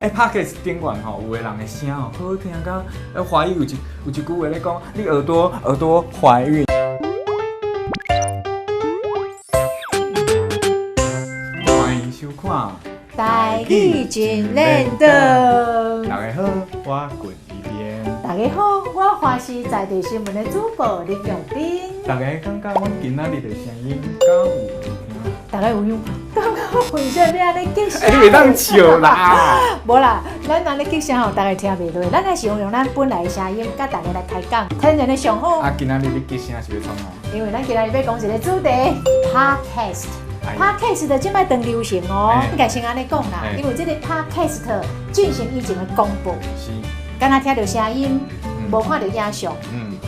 欸，Podcast 頂懸吼，有的人的聲吼好聽甲，華語有一句話咧講，你耳朵懷孕。歡迎收看台語真練檔。大家好，我滾一邊。大家好，我華視在地新聞的主播林玉斌。大家感覺阮今仔日的聲音敢有聽？大家有用？感覺為啥欲按呢激聲？欸，你袂當笑啦！無啦，咱按呢激聲吼，大家聽袂落。咱還是用咱本來的聲音，佮大家來開講，天然的上好。啊，今仔日你激聲是欲創啥？因為咱今仔日欲講一個主題，Podcast。Podcast 這擺當流行哦，應該先按呢講啦，因為這個 Podcast 進行以前的廣播，敢若聽著聲音，無看著影像，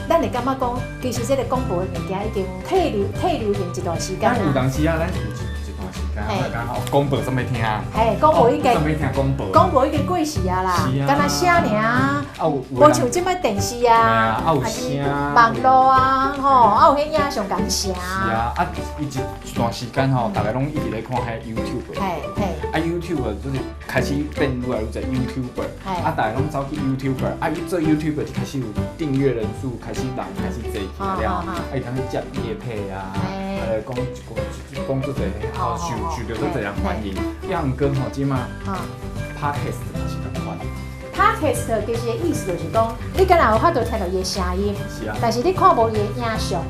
咱會感覺講，其實這個廣播的物件已經退流行一段時間啦。有當時啊，咱有一段時間，我感覺廣播煞欲聽？嘿，廣播已經煞欲聽廣播？廣播已經過時啊啦，敢若聲爾，無像這擺電視啊，啊有聲，網路啊，吼，啊有彼影像仝聲。是啊，啊伊一段時間吼，逐家攏一直咧看彼 YouTube。嘿嘿。啊 YouTube 就是開始變愈來愈濟 YouTuber，啊逐家攏走去 YouTuber，啊伊做 YouTuber 就開始有訂閱人數，開始人開始濟起來了，啊伊通去接業配啊，啊來講一講講足濟，好受著足濟人歡迎。啊毋過吼，這馬 Podcast 嘛是仝款。 Podcast 其實的意思就是講，你敢若有法度聽著伊的聲音，但是你看無伊的影像，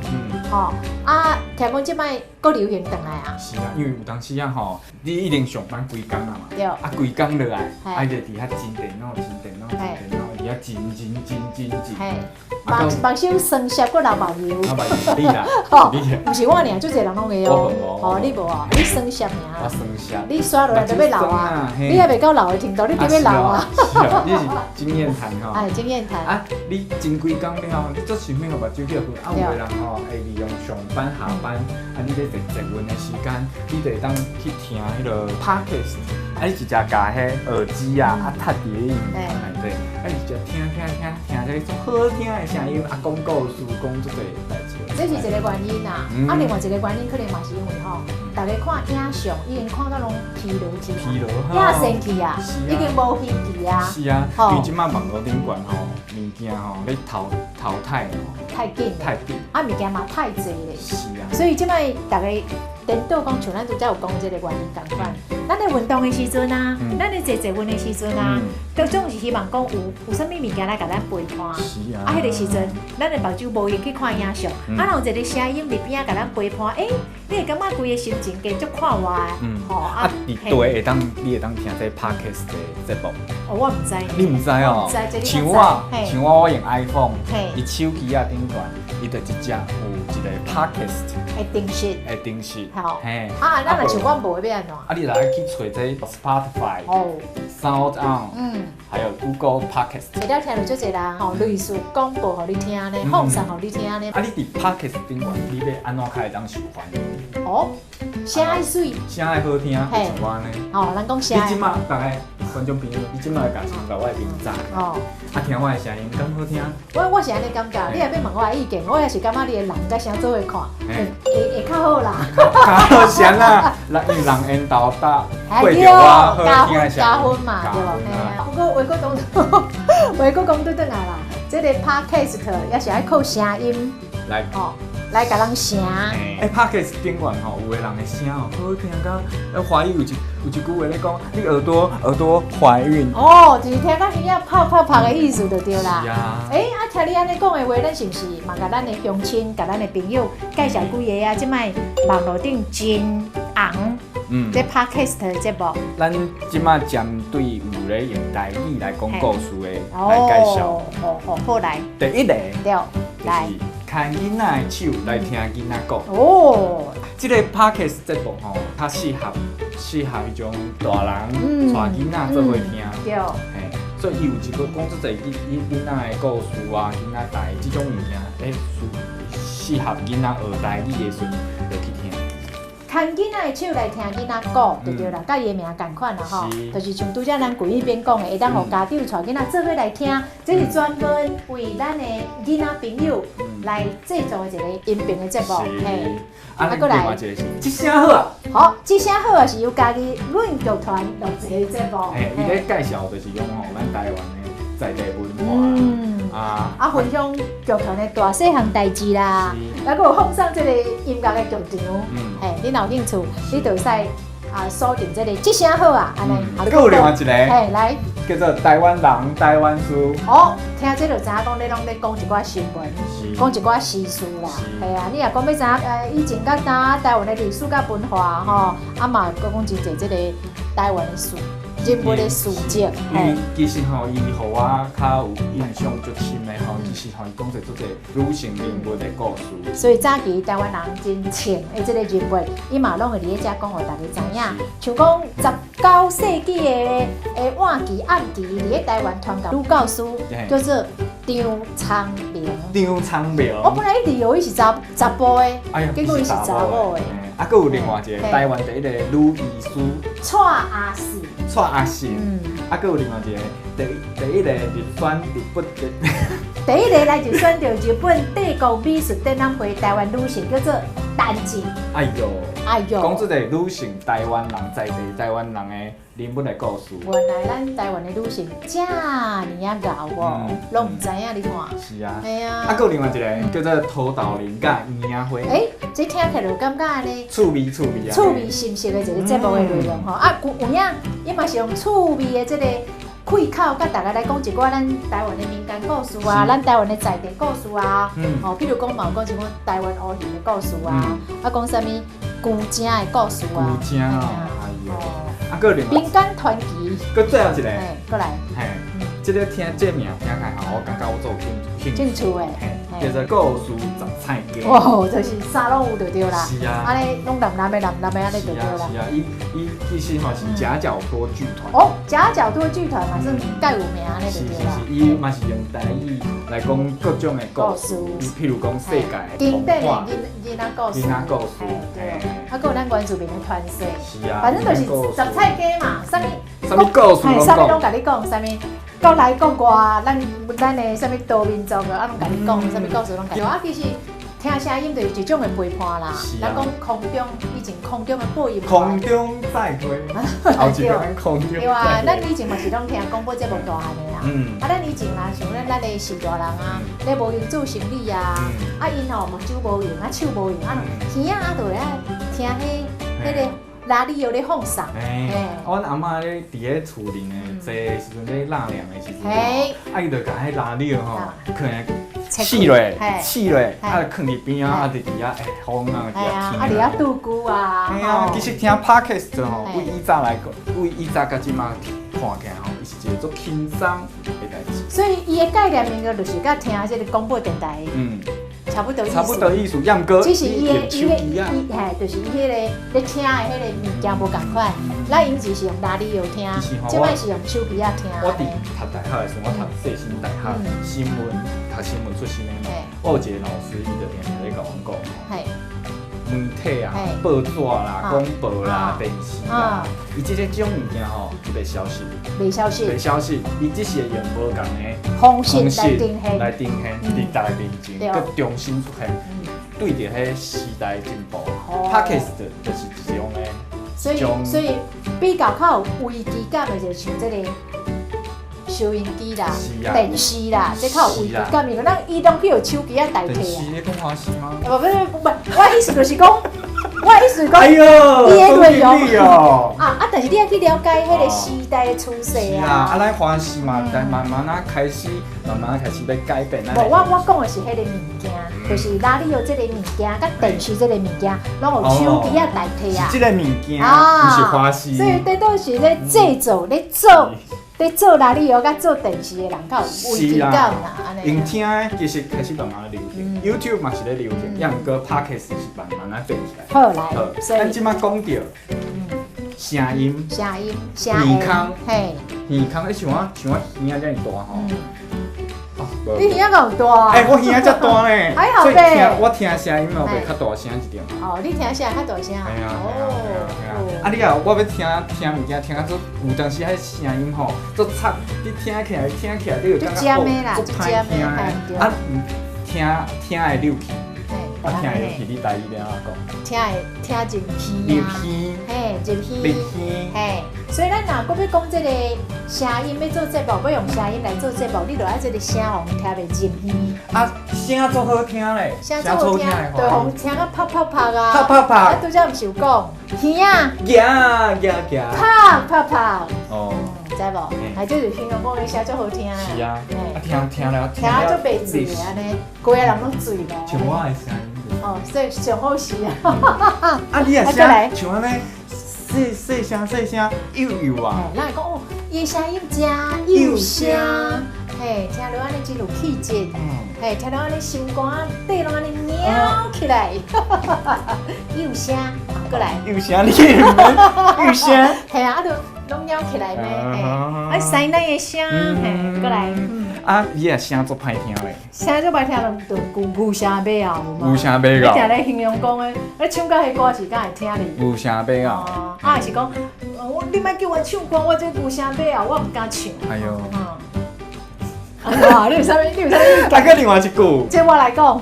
吼啊，聽講這擺閣流行轉來啊。是啊，因為有當時啊吼，你一定上班規工啊嘛，啊規工落來，啊就佇遐真電腦、真電腦、真電腦，佇遐真真真真真。目目睭酸澀，閣流目油。流目油你啦，毋是我爾，足濟人攏會哦。哦，你無哦，你酸澀爾。我酸澀。你刷落來就欲流啊！你還袂到老的程度，你佇欲流啊？是啊，你是經驗談吼。哎，經驗談。啊，你真規工了，你足想欲予目睭歇睏，啊，有的人吼會利用上班下班，啊，你咧坐捷運的時間，你就會當去聽彼个 Podcast，啊，你直接共彼耳機啊，啊，插佇咧耳內底，啊，你直接聽聽聽聽這種好聽的聲音，啊，講故事，講足濟代誌。這是一個原因啦，啊，另外一個原因可能嘛是因為吼，逐家看影像已經看到攏疲勞去，疲勞，影生去啊，已經無興趣啊。是啊，因為這擺網路頂懸吼，物件吼咧淘汰吼，太緊，太緊，啊，物件嘛太濟咧。是啊。所以這擺逐家顛倒講，像咱拄才有講這個原因仝款。咱咧運動的時陣啊，咱咧坐捷運的時陣啊，都總是希望講有啥物物件來共咱陪伴。是啊。啊，彼個時陣，咱的目睭無閒去看影像，啊，若有一個聲音佇邊仔共咱陪伴，欸，你會感覺規个心情加足快活的。吼啊，佇佗會當你會當聽這 Podcast 的節目。哦，我毋知。你毋知哦？像我，我用 iPhone，伊手機仔頂懸，伊就直接有一個 Podcast 會定時，會定時。好。嘿。啊，咱若像阮無的欲按怎？啊，你來去揣這 Spotify、SoundOn，還有 Google Podcast。會了聽著足濟人吼，類似廣播予你聽呢，放送予你聽呢。啊，你佇 Podcast 頂懸，你欲按怎較會當受歡迎？哦，聲愛媠，聲愛好聽，像我按呢。哦，人講聲。你這馬逐家觀眾朋友，你這馬共先共我的名字。哦。啊，聽我的聲音，敢好聽？我是按呢感覺，你若欲問我的意見，我也是感覺你的人佮聲做伙看，會較好啦。較好聲啦，人因為人緣投搭，配著我好聽的聲音。加分嘛，對無？嘿啊。不過話閣講，話閣講轉轉來啦，這個 Podcast 也是愛靠聲音來，吼，來共人聲。欸，Podcast 頂懸吼，有的人的聲哦，好聽甲，華語有一句話咧講，你耳朵懷孕。哦，就是聽到耳仔啪啪啪的意思就對啦。是啊。欸，啊，聽你按呢講的話，咱是毋是嘛共咱的鄉親、共咱的朋友介紹幾個啊？這擺網路頂真紅，這 Podcast 的節目。咱這擺針對有咧用台語來講故事的來介紹。好好好來。第一个，對，來。牽囡仔的手來聽囡仔講。哦，這個 Podcast 節目吼，較適合彼種大人帶囡仔做伙聽。對。嘿，所以伊有一個講足濟囡仔的故事啊，囡仔台這種物件，欸，適合囡仔學台語的時陣，就去聽。牽囡仔的手來聽囡仔講，就對啦，佮伊的名仝款啦吼，就是像拄才咱舊彼邊講的，會當予家長帶囡仔做伙來聽，這是專門為咱的囡仔朋友來製作的一個音頻的節目，嘿。啊，另外一個是這聲好啊！好，這聲好啊，是由嘉義阮劇團錄製的節目。嘿，伊咧介紹就是講吼，咱台灣的在地文化。啊，啊，分享劇團的大細項代誌啦，還閣有放送這個音樂的劇場。嘿，你若有興趣，你就會使啊鎖定這個這聲好啊，按呢。閣有另外一個，嘿，來，叫做台灣人台灣事。哦，聽這就知影講，你攏咧講一寡新聞，講一寡時事啦。係啊，你若講欲知影，以前佮今台灣的歷史佮文化吼，啊嘛閣講真濟這個台灣的事。人物的事蹟，伊其實吼，伊予我較有印象足深的吼，其實吼，伊講者足濟女性人物的故事。所以早期台灣人真穿的這個人物，伊嘛攏會佇咧遮講予大家知影。像講19世紀的晚期暗期，佇咧台灣傳教女教師叫做張聰明。張聰明。我本來一直以為伊是查查埔的，結果伊是查某的。啊，閣有另外一個台灣第一個女醫師，蔡阿信。蔡阿信，啊，閣有另外一個第一個入選日本的，第一個來入選著日本帝國美術展覽會台灣女性叫做陳靜。哎喲，哎喲，講這個女性台灣人在地台灣人的人物的故事。原來咱台灣的女性遮爾啊𠢕哦，攏毋知影你看。是啊。嘿啊。啊，閣有另外一個叫做塗豆奶佮圓仔花。欸，這聽起來就感覺按呢趣味趣味啊。趣味深色的一個節目的內容吼，啊有有影，伊嘛是用趣味的這個開口，佮大家來講一寡咱台灣的民間故事啊，咱台灣的在地故事啊，吼，比如講嘛有講一寡台灣烏魚的故事啊，啊講啥物龜精的故事啊，龜精哦，哎喲，啊，閣另外民間傳奇，閣最後一個，閣來，嘿，這個聽這名聽起來吼，我感覺我足有興趣的，叫做故事雜菜家。哦，就是啥攏有就對啦。是啊。按呢攏男男的男男的按呢就對啦。是啊，伊伊其實嘛是夾腳拖劇團。哦，夾腳拖劇團嘛算蓋有名按呢就對啦。是是是，伊嘛是用台語來講各種的故事，譬如講世界經典的囡囡仔故事。囡仔故事。對。啊，閣有咱原住民的傳說。是啊。反正就是雜菜家嘛，啥物啥物故事攏講。啥物攏共你講，啥物。國內國外，咱咱的啥物多民族的，啊攏共你講，啥物故事攏共。啊，其實聽聲音就是一種的陪伴啦。咱講空中以前空中的播音。空中再會。後一個空中。對啊，咱以前嘛是攏聽廣播節目大漢的啦。啊，咱以前啦，像咱咱的序大人啊，咧無閒做生理啊，啊𪜶吼目睭無閒，啊手無閒，啊耳仔啊就會愛聽彼彼個。拉力有咧放送。欸，阮阿嬤咧佇咧厝裡呢坐的時陣咧納涼的時陣，啊伊就共彼拉力吼，囥試落，試落，啊囥佇邊仔，啊就佇遐會風啊，佇遐聽。啊佇遐拄久啊。嘿啊，其實聽 Podcast 吼，對以早來講，對以早佮這馬看起來吼，伊是一個足輕鬆的代誌。所以伊的概念應該就是佮聽這個廣播電台。差不多意思，差不多意思，毋過只是伊的伊的伊嘿，就是伊彼個咧聽的彼個物件無仝款。咱以前是用拉力聽，這擺是用手機仔聽。我佇讀大學的時陣，我讀世新大學新聞，讀新聞出身的嘛。我有一個老師，伊就定定咧共阮講吼，媒體啊，報紙啦、廣播啦、電視啦，伊這些種物件吼，伊袂消失，袂消失，袂消失，伊只是會用無仝的方式來呈現，來呈現，佇大家面前，閣重新出現，對著彼時代進步。Podcast 就是一種的，所以所以比較較有危機感的，就像這個收音機啦、電視啦，這較有危機感，因為咱伊攏去予手機仔代替啊。電視咧講華視嗎？不不不，我意思就是講，我意思講，哎喲，伊的內容哦。啊啊！但是你愛去了解彼個時代的趨勢啊。是啊，啊，咱華視嘛，但慢慢仔開始，慢慢開始欲改變。無，我講的是彼個物件，就是哪裡有這個物件，佮電視這個物件，攏予手機仔代替啊。是這個物件，毋是華視。所以這都是咧製造、咧做。咧做哪裡哦，佮做電視的人較有危機感啦，按呢。用聽的其實開始慢慢流行，YouTube 嘛是咧流行，抑毋過 Podcast 是慢慢仔變起來。好來，咱這馬講著聲音，聲音，耳空，嘿，耳空，你像我像我耳仔遮爾大吼，哦，你耳仔夠大？欸，我耳仔遮大呢。還好所以唄。聽我聽聲音嘛，會較大聲一點。哦，你聽聲較大聲。係啊，哦。啊，你啊，我欲聽聽物件，聽啊做有當時彼聲音吼，足吵，你聽起來聽起來你就感覺哦，足歹聽的。啊，聽聽會入去。啊，聽會入去，你台語按怎講？聽會聽入耳啊。入耳。嘿，入耳。入耳。嘿，所以咱若閣欲講這個聲音欲做節目，欲用聲音來做節目，你就愛這個聲予人聽袂入耳。啊，聲足好聽咧，聲足好聽，就予聽甲啪啪啪啊。啪啪啪。啊，拄才毋是有講耳啊？行行行。啪啪啪。哦。知無？啊，就是形容講伊聲足好聽。是啊。啊，聽聽了聽啊，足袂醉的按呢，規个人攏醉咯。像我的聲音。哦，所以上好是啊。啊，你也聲像按呢，細細聲細聲幼幼啊。咱會講哦，伊聲音真幼聲，嘿，聽落按呢真有氣質，嘿，聽落按呢心肝底攏按呢蟯起來，幼聲，過來。幼聲，你幼聲。嘿啊，啊就攏蟯起來咩？嘿，啊，師奶的聲，嘿，過來。啊，伊也聲足歹聽咧。聲足歹聽，就牛牛聲尾後嘛。牛聲尾後。你定咧形容講的，你唱到彼歌時，敢會聽哩？牛聲尾後。啊，還是講，我你莫叫我唱歌，我這牛聲尾後，我毋敢唱。哎喲。啊，你有啥物？你有啥物？啊，閣另外一句。這我來講。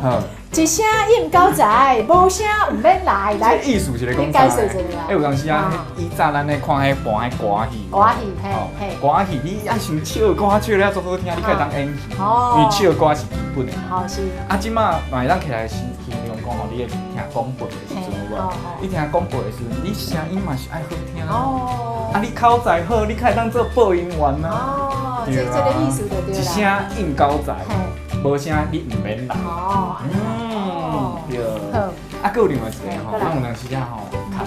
一聲應口才，無聲毋免來。來，意思是咧講啥？你解釋一下。欸，有當時啊，以前咱咧看彼搬彼歌戲。歌戲，嘿，嘿。歌戲，你愛想唱歌唱了足好聽，你才會當演戲。哦。因為唱歌是基本的嘛。哦，是。啊，這馬嘛會當起來形容講吼，你咧聽廣播的時陣有無？你聽廣播的時陣，你聲音嘛是愛好聽。哦。啊，你口才好，你才會當做播音員啊。哦，這這個意思就對啦。一聲應口才，無聲你毋免來。哦。嗯，對。啊，閣有另外一個吼，咱有當時啊吼，看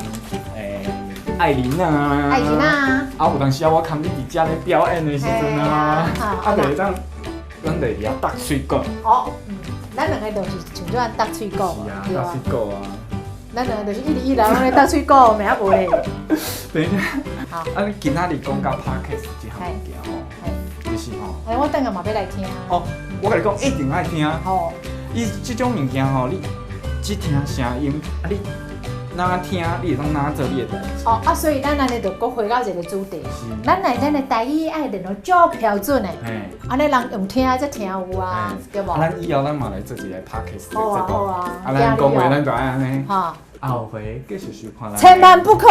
艾琳娜。艾琳娜。啊，有當時啊，我看你佇遮咧表演的時陣啊，啊，就會當，咱就佇遐搭喙鼓。哦，嗯，咱兩个就是像這按搭喙鼓。是啊，搭喙鼓啊。咱兩个就是一直以來攏咧搭喙鼓，袂啊無咧。等一下。好。啊，你今仔日講到 Podcast 這項物件吼，就是吼。哎，我等下嘛欲來聽。哦，我共你講，一定愛聽。哦。伊這種物件吼，你只聽聲音，啊你哪聽，你會當哪做你的代誌。哦啊，所以咱按呢就閣回到一個主題。咱來咱的台語愛練到足標準的，按呢人用聽才聽有啊，對無？啊，咱以後咱嘛來做一個 podcast 的節目。好啊好啊。啊，咱講話咱就愛按呢。哈。後回繼續收看咱。千萬不可！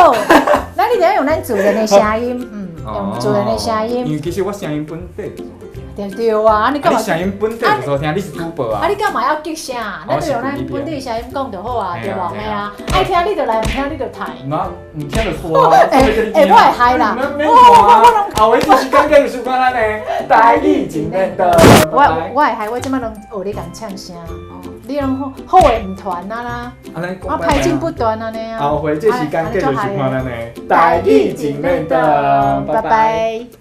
咱一定要用咱自然的聲音，嗯，用自然的聲音。因為其實我聲音本底就好聽。對對啊，你幹嘛？你聲音本底就好聽，你是主播啊。啊，你幹嘛要激聲？咱就用咱本地聲音講就好啊，對無？嘿啊，愛聽你就來，毋聽你就退。那毋聽就煞。欸欸，我會害啦。我我後回這時間繼續收看咱的台語真練的。我我會害，我這擺攏學你共唱聲。你攏好好話毋傳啊啦，啊歹進不斷按呢啊。後回這時間繼續收看咱的台語真練的，拜拜。